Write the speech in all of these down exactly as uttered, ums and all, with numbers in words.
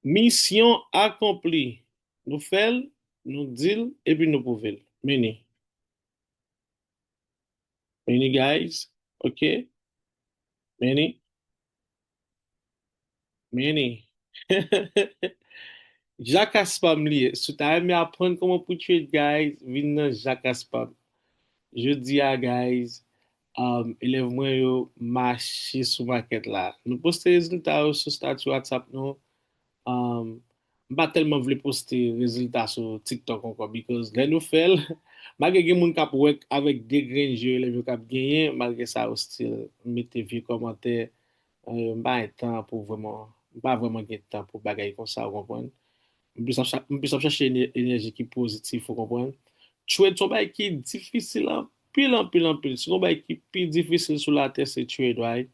Misyon akonpli. Nou fè l, nou di l, epi nou pwouve l. Many. Many, guys. Ok. Many. Many. Jaka Spam li ye. Si w ta renmen aprann kòman pou trade, guys, vin nan Jaka Spam. Jodi a, guys, um, elèv mwen yo mache sou makèt la. Nou poste rezilta yo sou stati WhatsApp nou. Um, m pa tèlman vle poste rezilta sou TikTok ankò, because lè nou fè l, malgre gen moun k ap wè avèk de grenn je elèv yo k ap genyen, malgre sa yo still mete vye kòmantè. Eh, m pa gen tan pou vrèman, m pa vrèman gen tan pou bagay konsa, ou konprann? M plis ap cha-, m plis ap chache ene-, enèji ki pozitif, ou konprann? Trade se yon bagay ki difisil anpil, anpil, anpil. Se yon bagay ki pi difisil sou latè, se trade, right?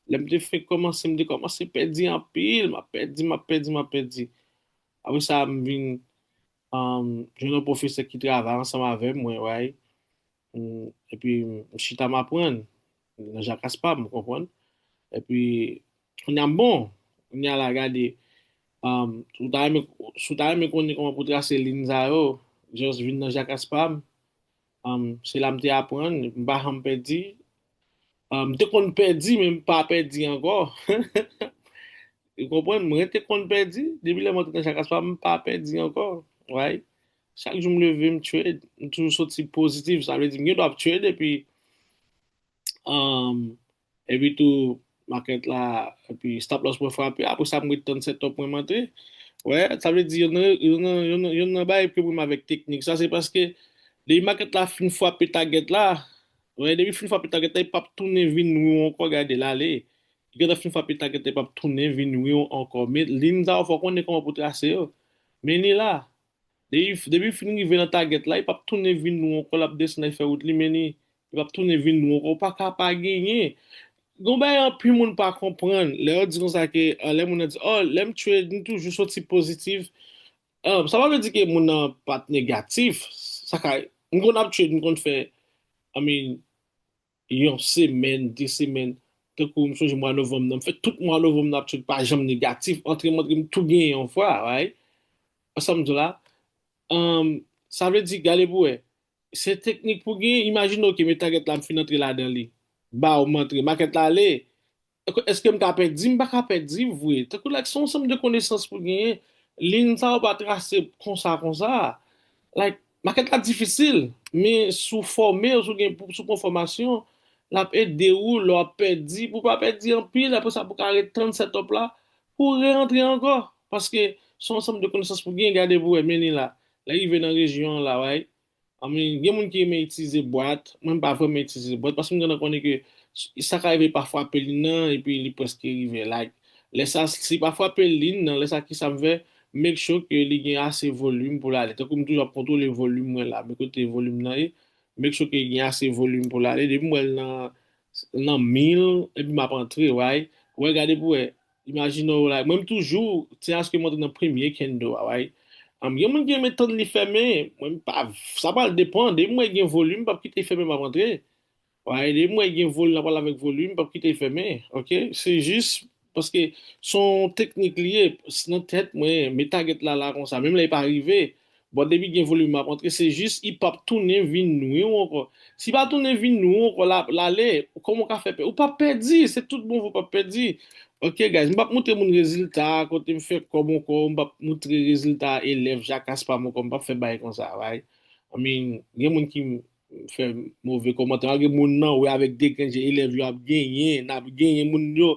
Lè m te fenk kòmanse, m te kòmanse pèdi anpil, m ap pèdi, m ap pèdi, m ap pèdi. Apre sa, m vin, um, jwenn yon pwofesè ki travay ansanm avè m, mwen, right? Mm, epi m chita m aprann nan Jaka Spam, ou konprann? Epi kounye a m bon, kounye a la gade, um, si w ta renmen, si w ta renmen konnen kòman pou trase liy sa yo, just vin nan Jaka Spam. Um, se la m te aprann, m pa janm pèdi. Um, m te konn pèdi, men m pa pèdi ankò. Ou konprann? Mwen te konn pèdi, depi lè mwen antre nan Jaka Spam, m pa pèdi ankò. Right? Chak jou m leve, m trade, m toujou soti pozitif. Sa vle di, m gen dwa ap trade, epi, um, epi tou, makèt la, epi stop loss mwen frape, apre sa, m ret tann setup mwen, m antre. Wè, sa vle di, yonn nan, yonn nan, yonn nan, yonn nan bagay ke mwen avèk teknik sa, se paske depi makèt la fin frape target la, wè, depi fin frape target la, li p ap tounen vin wou ankò, gade l ale. Li gentan fin frape target la, li p ap tounen vin wou ankò. Men liy sa yo, fò w konnen kòman pou trase yo. Men li la. Depi, depi fin rive nan target la, li p ap tounen vin wou ankò, l ap desann, l ap fè wout li, men li, li p ap tounen vin wou ankò. Ou pa ka pa genyen. Gon bagay anpil moun pa konprann. Lè yo di konsa ke, ah, lè moun nan di, oh, lè m trade, m toujou soti pozitif. Ah, sa pa vle di ke moun nan pa t negatif. Sa ka, m konn ap trade, m konn fè, I mean, yon semèn, de semèn. Tankou m sonje mwa novanm nan, m fè tout mwa novanm nan ap trade, pa janm negatif. Antre m antre, m tou genyen yon fwa, right? Sa m di w la. Um, sa vle di, gade pou wè. Se teknik pou genyen. Imajine w ke men target la, m fin antre ladan li. Ba w, m antre. Makèt la ale. Èske m ka pèdi? M pa ka pèdi vre. Tankou, like, se yon ansanm de konesans pou genyen. Liy sa yo pa trase konsa, konsa. Like, makèt la difisil. Men si w fòme, si w gen, si w pran fòmasyon, l ap ede w lè w ap pèdi, pou w pa pèdi anpil. Apre sa, pou w ka ret tann setup la, pou w reantre ankò. Paske se yon ansanm de konesans pou genyen, gade pou wè, men li la. Lè rive nan rejyon an la, right? I mean, gen moun ki renmen itilize bwat. Mwen, m pa vrèman itilize bwat paske m gentan konnen ke s-, sa ka rive pa frape liy nan, epi li prèske rive. Like, lè sa, si pa frape liy nan, lè sa, kisa m fè? Make sure ke li gen ase volim pou l ale. Tankou m toujou ap kontwole volim mwen la. Men kote volim nan ye, make sure ke gen ase volim pou l ale. Depi m wè l nan, nan mil, epi m ap antre, right? Wè, gade pou wè. Imajine w la, mwen m toujou, se aske m antre nan premye candle a, right? Am, gen moun ki renmen tann li fèmen, mwen m pa, sa pral depann, depi m wè gen volim, m p ap kite l fèmen, m ap antre. Right? Depi m wè gen volim, l ap pral avèk volim, m p ap kite l fèmen, ok? Se jis paske se yon teknik li ye, nan tèt mwen, men target la la konsa, menm lè li pa rive, Bon, depi gen volim, m ap antre, se jis li p ap tounen vin nwè ankò. Si li pa tounen vin nwè ankò, l ap, l ale, kòman w ka fè pè-, ou p ap pèdi, se tout bon vre, ou p ap pèdi. Ok, guys, m p ap montre moun rezilta, kote m fè kòb ankò, m p ap montre rezilta elèv Jaka Spam ankò, m p ap fè bagay konsa, right? I mean, gen moun ki fè move kòmantè, malgre moun nan wè avèk de grenn je elèv yo ap genyen, n ap genyen moun yo.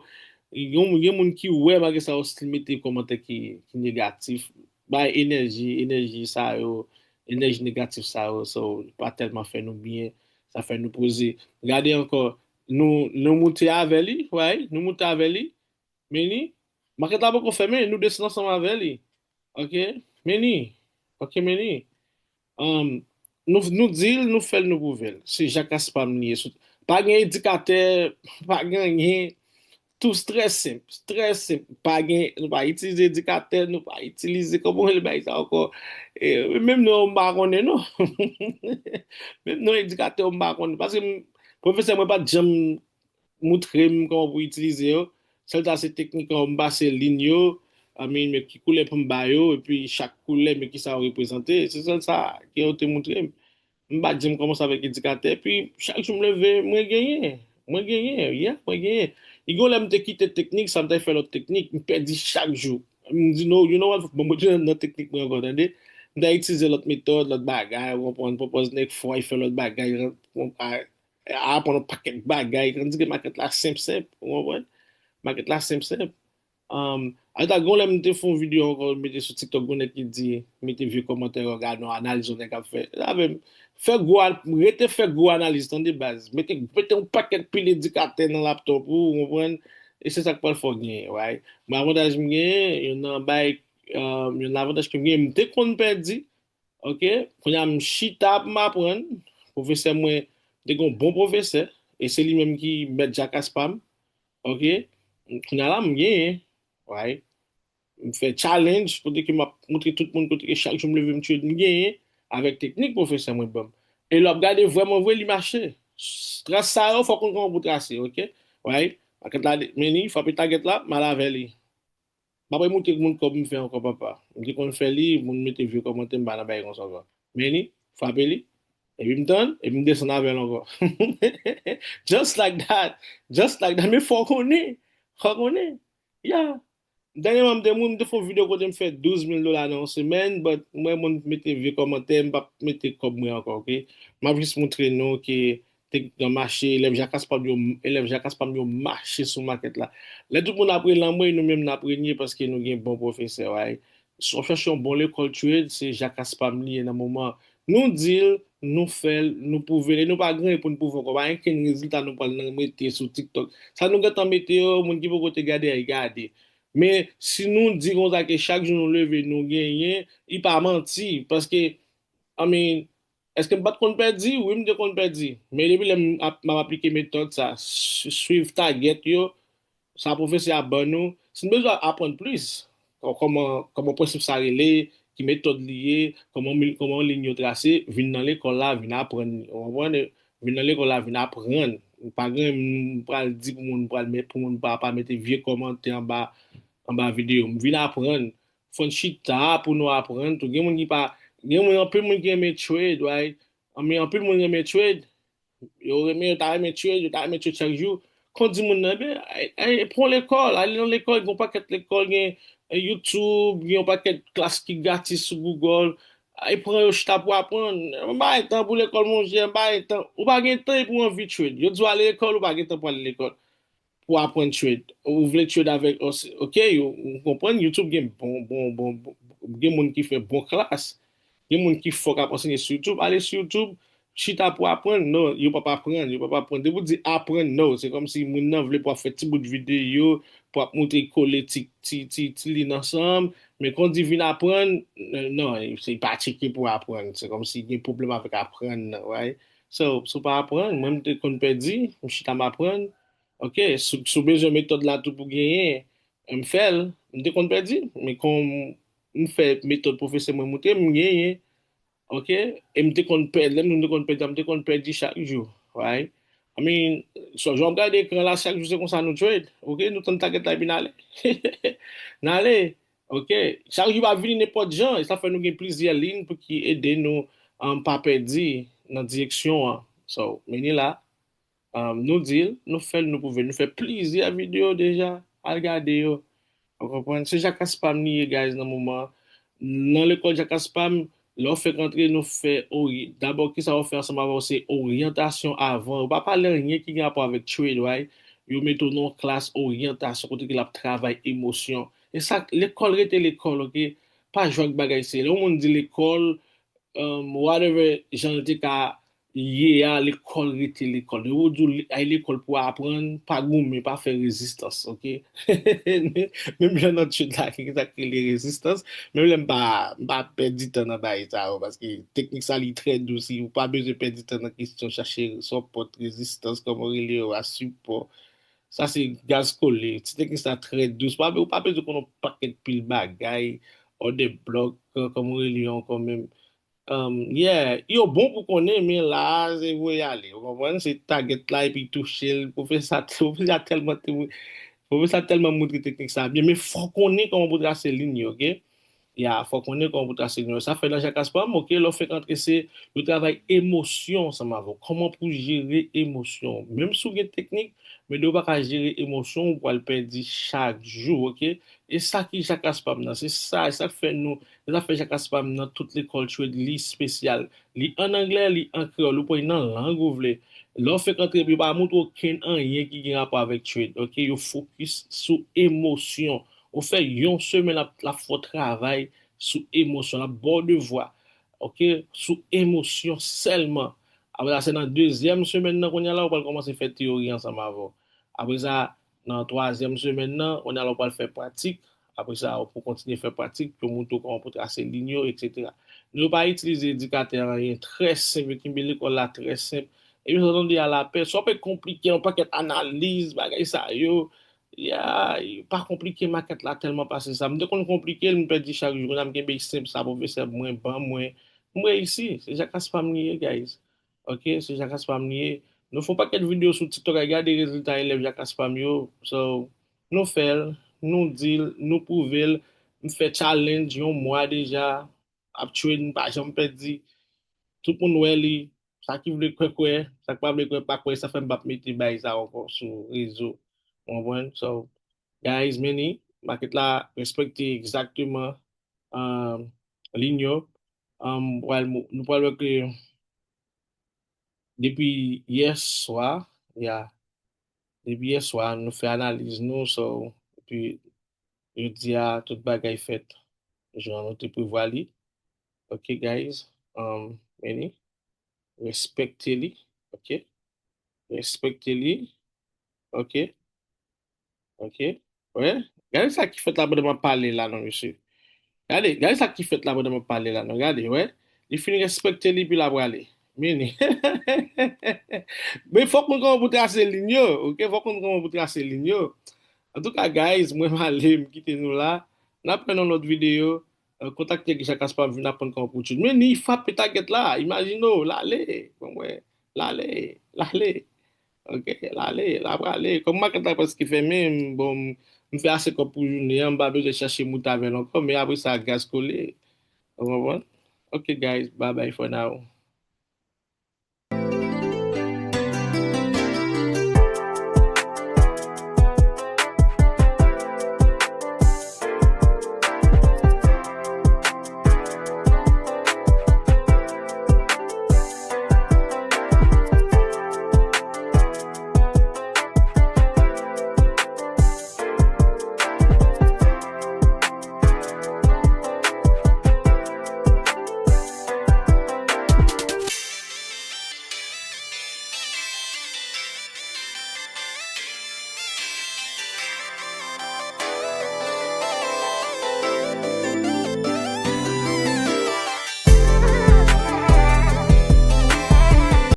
Gen, gen moun ki wè malgre sa yo still mete kòmantè ki, ki negatif. Bay enèji, enèji sa yo, enèji negatif sa yo, so, pa tèlman fè nou byen, sa fè nou poze. Gade ankò, nou, nou moute avè li, right? Nou moute avè li, men li, makèt la poko fèmen, nou desann ansanm avè li. Ok? Men li, ok, men li. Um, nou, nou di l, nou fè l, nou pwouve l. Se Jaka Spam li ye. Sou, pa gen endikatè, pa gen anyen. Tou trè senp, trè senp. Pa gen, nou pa itilize endikatè, nou pa itilize, kòman w rele bagay sa ankò? E, menm non, m pa konnen, non. Menm non endikatè, m pa konnen. Paske m, pwofesè mwen pa t janm montre m kòman pou itilize yo. Sèl sa se teknik lan, m pase liy yo, I mean, men ki koulè pou m ba yo, epi chak koulè, men ki sa yo reprezante. Se sèl sa ke yo te montre m. M pa t janm kòmanse avèk edikatè, epi chak jou m leve, mwen genyen. Mwen genyen, yeah, mwen genyen. E gen yon lè m te kite teknik sa, m t al fè lòt teknik, m pèdi chak jou. M di, "No, you know what, bon, mwen retourne nan teknik mwen ankò, tande." M t al itilize lòt metòd, lòt bagay, ou konprann, pwopòz nèg fò, al fè lòt bagay, a, a aprann yon pakèt bagay, tandis ke makèt la senp, senp, ou konprann? Makèt la senp, senp. Um, atò, gen yon lè m te fè yon videyo ankò, m mete sou TikTok, gen yon nèg ki di, mete vye kòmantè yo, gade yon analiz yon nèg ap fè. Sa vle m fè gwo, rete fè gwo analiz, tande baz. Mete, mete yon pakèt pil edikatè nan laptòp ou, ou konprann? E se sa k pral fè w genyen, right? Men avantaj m genyen, youn nan bay, um, youn nan avantaj ke m genyen, m te konn pèdi, ok? Kounye a m chita pou m aprann. Pwofesè mwen, m te gen yon bon pwofesè, e se li menm ki mèt jakas pa m. Ok? Kounye a la, m genyen. Right? M fè challenge, kote ke m ap montre tout moun, kote ke chak jou m leve m trade, m genyen, avèk teknik pwofesè mwen ban m. E lè w ap gade vrèman vre, li mache. Tras sa yo, fòk ou konn kòman pou trase, ok? Right? Makèt la, men li, frape target la, m al avè li. M ap remontre moun kòb m fè ankò, papa. M te konn fè li, moun mete vye kòmantè, m pa nan bagay konsa ankò. Men li, frape li, epi m tann, epi m desann avè l ankò. Just like that. Just like that. Men fò w konnen. Fò w konnen. Yeah. Dènyèman, m te, m te fè yon videyo kote m fè douz mil dola nan yon semèn, but m wè moun mete vye kòmantè, m p ap mete kòb mwen ankò, ok? M ap jis montre nou ke teknik lan mache, elèv jakas pa m yo, elèv jakas pa m yo mache sou makèt la. Lè tout moun ap rele anmwey, nou menm n ap renye paske nou gen bon pwofesè, right? Si w ap chèche yon bon lekòl trade, se jakas pa m li ye nan moman. Nou di l, nou fè l, nou pwouve l, e nou pa gen anyen pou n pwouve ankò. Pa gen kenn rezilta nou pral nan mete sou TikTok. Sa nou gentan mete yo, moun ki poko te gade a, y gade. Men si nou di konsa ke chak jou nou leve, nou genyen, li pa manti. Paske, I mean, èske m pa t konn pèdi? Wi, m te konn pèdi. Men depi lè m ap, m ap aplike metòd sa, su- swiv target yo, sa pwofesè a ban nou, si n bezwen aprann plis, kò- kòman, kòman prensip sa rele, ki metòd li ye, kòman, mi- kòman liy yo trase, vin nan lekòl la, vin aprann. Ou konprann? Vin nan lekòl la, vin aprann. Pa gen m pral di pou moun pral met, pou moun pa, pa mete vye kòmantè anba, anba videyo m. Vin aprann. Fò n chita pou nou aprann tou. Gen moun ki pa, gen moun, anpil moun ki renmen trade, right? Anpil moun renmen trade. Yo renmen, yo ta renmen trade, yo ta renmen trade chak jou. Kon di moun nan, ben, ay, ay, pran lekòl, ale nan lekòl, gen yon pakèt lekòl, gen eh, YouTube, gen yon pakèt klas ki gratis sou Google. Ay, pran yo chita pou aprann. M pa gen tan pou lekòl, monchè, m pa gen tan. Ou pa gen tan epi w anvi trade. Yo di w ale lekòl, ou pa gen tan pou ale lekòl. Pou aprann trade. Ou vle trade avèk, ok, ou konprann, YouTube gen bon, bon, bon, bon, gen moun ki fè bon klas. Gen moun ki fò k ap anseye sou YouTube. Ale sou YouTube, chita pou aprann, non, yo p ap aprann, yo p ap aprann. Depi w di aprann, non, se kòmsi moun nan vle pou w ap fè ti bout videyo, pou w ap montre kole ti, ti, ti, ti liy ansanm. Men kon di vin aprann, non, se pa tcheke pou aprann. Se kòmsi gen pwoblèm avèk aprann nan, right? So, si w pa aprann, mwen m te konn pèdi, m chita m aprann. Ok, si, si w bezwen metòd la tou pou genyen, m fè l, m te konn pèdi, men kon m fè metòd pwofesè mwen montre m, m genyen. Ok, e m te konn pèdi, lè m te konn pèdi, m te konn pèdi chak jou, right? I mean, so, jan w ap gade ekran la, chak jou se konsa nou trade, ok, nou tann target la epi n ale. N ale, ok, chak jou pa vini nenpòt jan, e sa fè nou gen plizyè liy pou ki ede nou um, pa pèdi nan direksyon an. So, men li la, um, nou di l, nou fè l, nou pwouve l. Nou fè plizyè videyo deja, al gade yo. Ou konprann? Se Jacques Pam li ye, guys, nan moman. Nan lekòl Jacques Pam, lè w fèk antre, nou fè ori-, dabò, kisa w fè ansanm avè w, se oryantasyon avan. Ou pa pale anyen ki gen rapò avèk trade, right? Yo mete w nan yon klas oryantasyon kote ke l ap travay emosyon. E sa, lekòl rete lekòl, ok? Pa jwe ak bagay serye. Lè yon moun di lekòl, um, whatever jan l te ka ye a, lekòl rete lekòl. Yo di w li- ay lekòl pou aprann, pa goumen, pa fè rezistans, ok? Menm jan nan trade la, gen sa ki rele rezistans, menm lè m pa, m pa pèdi tan nan bagay sa yo, paske teknik sa li trè dous, ou pa bezwen pèdi tan nan kesyon chache sipò, rezistans, kòman w rele yo a, sipò. Sa se gaz kole. Ti teknik sa trè dous. Pa, ou pa bezwen konn yon pakèt pil bagay, order block, kòman w rele yo ankò menm. Um, yeah, yo bon pou konnen, men la a, se voye ale. Ou konprann? Se target la, epi touche l. Pwofesè a, pwofesè a tèlman te Pwofesè a tèlman moutre teknik sa byen, men fò w konnen kòman pou trase liy yo, oke? Ya, fò w konnen kòman pou trase liy yo. Sa fè nan Jacques Pam, oke, lè w fèk antre se, yo travay emosyon ansanm avè w. Kòman pou jere emosyon w. Menm si w gen teknik, men depi w pa ka jere emosyon w, ou pral pèdi chak jou, oke? E sa ki Jacques Pam nan, se sa, e sa k fè nou, se sa k fè Jacques Pam nan tout lekòl trade li espesyal. Li ann anglè, li an kreyòl, ou pran nan lang ou vle. Lè w fèk antre, yo pa montre okenn anyen ki gen rapò avèk trade, oke? Yo fokis sou emosyon. Ou fè yon semèn, l ap, l ap fè w travay sou emosyon, l ap ba w devwa, oke? Sou emosyon sèlman. Apre sa, se nan dezyèm semèn nan, kounye a la, ou pral kòmanse fè teyori ansanm avè w. Apre sa, nan twazyèm semèn nan, kounye a la, ou pral fè pratik. Apre sa, ou pou kontinye fè pratik pou montre w kòman pou trase liy yo, etsetera. Nou pa itilize edikatè anyen, trè senp, yo kenbe lekòl la trè senp. Epi sa w tande a lapè, sa w fè konplike, yon pakèt analiz, bagay sa yo. Ya, pa konplike makèt la tèlman pase sa. M te konn konplike l, m pèdi chak jou. Kounye a m kenbe senp sa pwofesè mwen ban mwen. M reyisi. Se Jacques Pam li ye, guys. Oke, se Jacques Pam li ye. Nou fè yon pakèt videyo sou TikTok, al gade rezilta elèv Jacques Pam yo. So, nou fè l, nou di l, nou pwouve l. M fè challenge yon mwa deja. Ap trade, m pa janm pèdi. Tout moun wè li. Sa ki vle kwè, kwè. Sa k pa vle kwè, pa kwè. Sa fè m p ap mete bagay sa ankò sou rezo. Ou konprann? So, guys, meni, makèt la respekte egzakteman, um, liy yo. Um, pral mo-, nou pral wè ke depi yè swa, ya, depi yè swa, nou fè analiz nou, so, epi jodi a, tout bagay fèt jan nou te prevwa li. Ok, guys, um, meni, respekte li, ok? Respekte li, ok? Ok? Wè? Gade sa ki fèt la pandan m ap pale la, non, mesye. Gade, gade sa ki fèt la pandan m ap pale la, non. Gade, wè? Li fin respekte li, epi l ap prale. Meni. Men fòk konn kòman pou trase liy yo, ok? Fòk konn kòman pou trase liy yo. Antouka, guys, mwen m ale, m kite nou la. N ap wè nan lòt videyo. Eh, kontakte Jacques Pam, vin aprann kòman pou trade. Men li frape target la, imajine w, l ale. Bon, wè, l ale, l ale. Ok, l ale, l ap prale. Kòm makèt la prèske fèmen, m, bon, m, m fè ase kòb pou jounen an, m pa bezwen chache moute avè l ankò, men apre sa, gaz kole. Ou konprann? Ok, guys, bye bye for now.